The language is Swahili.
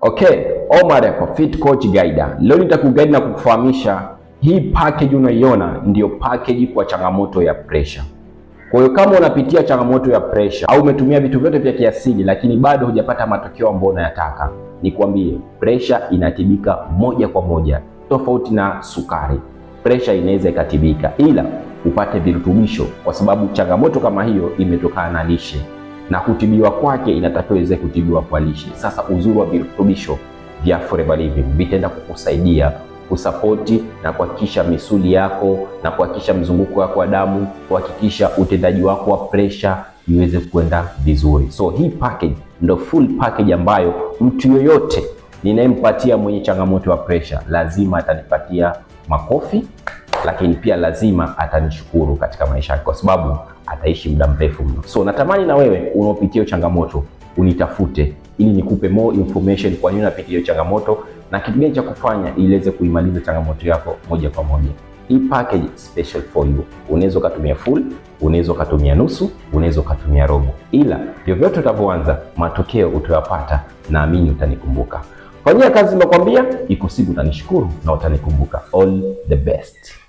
Okay, Omar hapa, Fit Coach Guider. Leo nitakuguide na kukufahamisha hii package unaiona ndiyo package kwa changamoto ya pressure. Kwa hiyo kama unapitia changamoto ya pressure au umetumia vitu vyote vya kiasili lakini bado hujapata matokeo ambayo unayataka, nikwambie pressure inatibika moja kwa moja, tofauti na sukari. Pressure inaweza ikatibika ila upate virutubisho, kwa sababu changamoto kama hiyo imetokana na lishe na kutibiwa kwake inatakiwa iweze kutibiwa kwa lishe. Sasa uzuri wa virutubisho vya Forever Living vitaenda kukusaidia kusapoti na kuhakikisha misuli yako na kuhakikisha mzunguko wako wa damu, kuhakikisha utendaji wako wa pressure iweze kwenda vizuri. So hii package ndo full package ambayo mtu yoyote ninayempatia mwenye changamoto ya pressure lazima atanipatia makofi, lakini pia lazima atanishukuru katika maisha yake kwa sababu ataishi muda mrefu mno. So natamani na wewe unaopitia changamoto unitafute ili nikupe more information kwa nini unapitia hiyo changamoto na kitu gani cha kufanya ili iweze kuimaliza changamoto yako moja kwa moja. Hii package special for you. Unaweza ukatumia full, unaweza ukatumia nusu, unaweza ukatumia robo. Ila vyovyote utavyoanza, matokeo utayapata, naamini utanikumbuka. Fanyia kazi nimekwambia, iko siku utanishukuru na utanikumbuka. All the best.